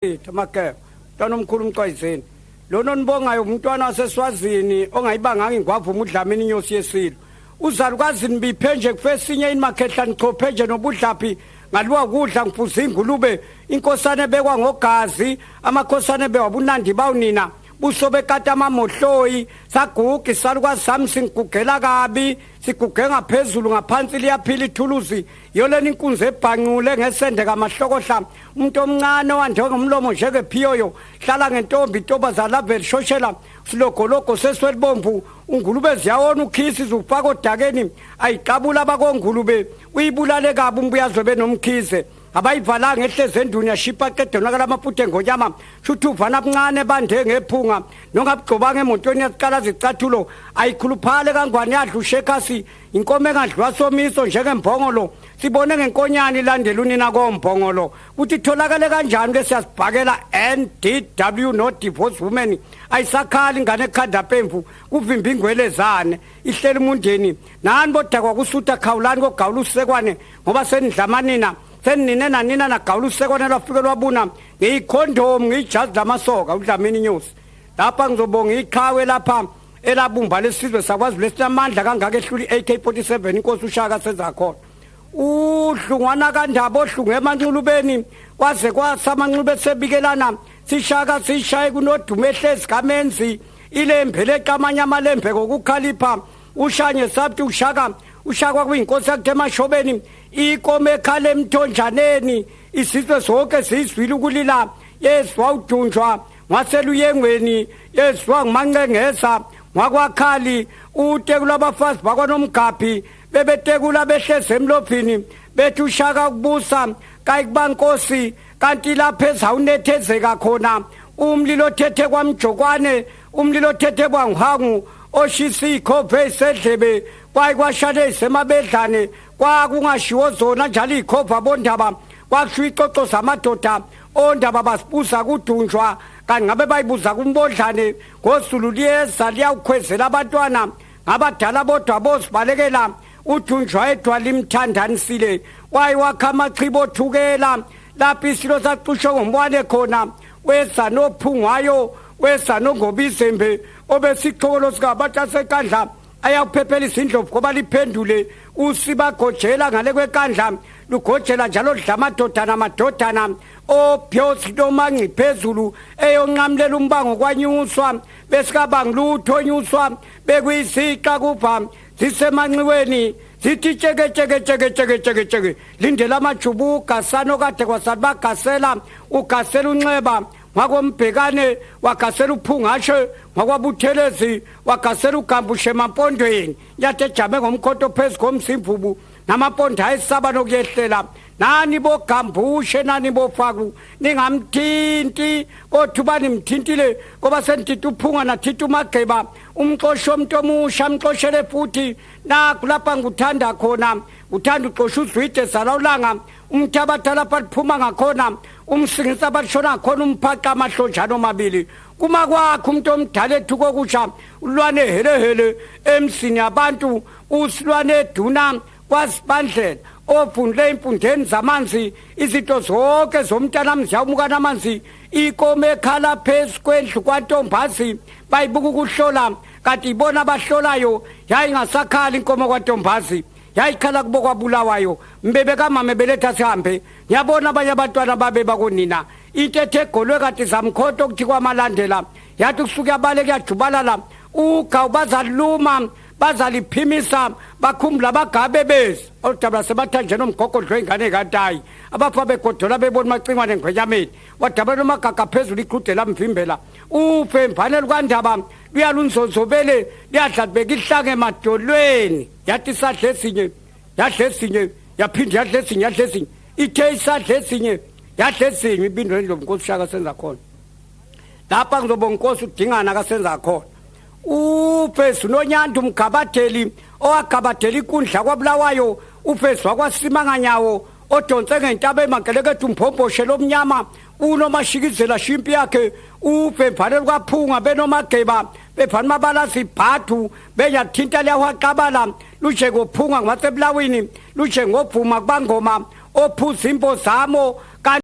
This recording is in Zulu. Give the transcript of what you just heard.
Mageba, mntwana omkhulu umxwayizeni. Lona onibongayo umntwana waseSwazini ongayibanganga ingwavuma uDlamini inyosi yesilo. Uzalukazi nibiphe nje kufesinye inimakhehla nichophe nje nobudlaphi ngaliwa kudla ngifuza ingulube inkosana ebekwa ngogazi amakhosana ebewabunandi bawunina buso bekata amamohloyi saguga isalukazi sami singigugela kabi siguge ngaphezulu ngaphansi liyaphila ithuluzi yolena inkunzi ebhanqule ngesende kamahlokohla umuntu omncane owande ngomlomo njengephiyoyo hlala ngentombi intombazana lavele shoshela silogologo seswelibomvu ungulube ziyawona ukhisi zufaka odakeni ayiqabula abakongulube uyibulale kabi umbuyazwe benomkhize abayivalanga ehlezi enduni yashipa qede nonakala amafutha engonyama shuthi uvana buncane bande ngephunga nongabugcobanga emotweni yaqala zicathulo ayikhuluphale kangwane yadla ushekhasi inkomo engadliwa somiso njengembongolo sibone ngenkonyane ilandela unina kombongolo ukuthi itholakale kanjani ke siyasibhakela NDW no divorce women ayisakhali ingane ekhanda pemvu kuvimba ingwelezane ihleli umundeni nani bodakwa kusutha khawulani kogawula usekwane ngoba senidlamanina seninine nanina nagawula usekwane lwafike lwabuna ngiyikhondomu ngiyijazi lamasoka uDlamini inyosi lapha ngizobonga iqhawe lapha elabumba lesizwe sakwaZulu esinamandla kangaka ehlula i-AK47 inkosi uShaka sezakhona uhlungwana kandaba ohlunge emanxulubeni kwaze kwasamanxube sebikelana sishaka sishaye kunodumo ehlezi kamenzi ilembe leqamanye amalembe ngokukhalipha ushanye sathi ushaka ushakwa kuyinkosi yakhe emashobeni ikome ekhala emthonjaneni isizwe sonke siyizwile ukulila yezwa udunjwa ngaseluyengweni yezwa ngumancengeza ngwakwakhali utekula abafazi bakwanomgaphi bebetekula behlezi emlophini bethi ushaka ukubusa kayikubankosi kanti lapha ezawunethezeka khona umlilo othethe kwamjokwane umlilo othethe kwangihangu oshisa ikhova eyisedlebe kwaye kwashane isemabedlane kwakungashiwo zona njalo ikhova bondaba kwakushiwo icoco zamadoda ondaba basibuza kudunjwa kanti ngabe bayibuza kumbodlane ngozulu liyeza liyawukhwezela abantwana ngabadala bodwa bozibalekela udunjwa edwa limthandanisile waye wakha amachibo othukela lapho isilo sacushwe ngombwane khona weza nophungwayo weza nongobizembe obesixhokolo sikabatshasekandla ayakuphephelisa indlovu ngoba liphendule usibagojela ngale kwekandla lugojela njalo lidla amadodana amadodana opyosi nomangci phezulu eyonqamulela umbango kwanyuswa besikabangi lutho nyuswa bekuyisiqa kubha zisemanxiweni zithi tsheke tsheke tsheke tsheke tsheke tsheke lindela amajubu ugasana okade kwasani bagasela ugasela unxeba ngwakombhekane wagasela uphungashe ngwakwabuthelezi wagasela ugambushe emampondweni yathi ejame ngomkhonto phezu komzimvubu namampondo ayesaba nokuyehlela nani bogambushe nani bofaku ningamthinti kodwa uba nimthintile ngoba senithinta uphunga nathinta umageba umxoshe umuntu omusha mxoshele futhi nakhu lapha ngikuthanda khona uthanda uxosha uzwide zalawulanga umthabatha lapha liphuma ngakhona umsingisa abalishona ngakhona umphaqa amahlonjana omabili kuma kwakho umuntu omdala ethuka okusha ulwane helehele emsini yabantu usilwane eduna kwasibandlela ovunule empundeni zamanzi izinto zonke zomntana ziyawumukana amanzi ikomo ekhala phezu kwendlu kwantombazi bayibuka ukuhlola kanti ibona abahlolayo yayingasakhali inkomo kwantombazi yayikhala kubo kwabulawayo mbebe kamama beletha sihambe ngiyabona abanye abantwana babe bakonina into ethe egolwe kanti zamkhonto okuthi kwamalandela yathi kusuke yabaleka yajubalala ugawu bazaluma bazaliphimisa bakhumbula bagabe bezi oludabula sebathanjena umgogodlo ingane kantayi abafa begodola bebona umacingwane ngwenyameni wadabula umagaga phezulu iqhude lamvimbela ufe mfanele kwandaba luyalunzonzobele liyadla libeka ihlange emadolweni yathi isadla esinye yadla esinye yaphinde yadla esinye yadla esinye ithe isadla esinye yadla esinye ibindo endlovu nkosi ushaka senza khona lapha ngizobonga inkosi udingana kasenza khona ufesu nonyanda umgabadeli owagabadela inkundla kwabulawayo ufesu wakwasimanganyawo odonse ngentaba emagelekethu umphomboshe lomnyama unomashikizela shimpi yakhe ufemvane lukaphunga benomageba befana mabala sibhadu benyathinta liyahwaqabala luje ngophunga ngwasebulawini luje ngobhuma kubangoma ophuza impozamo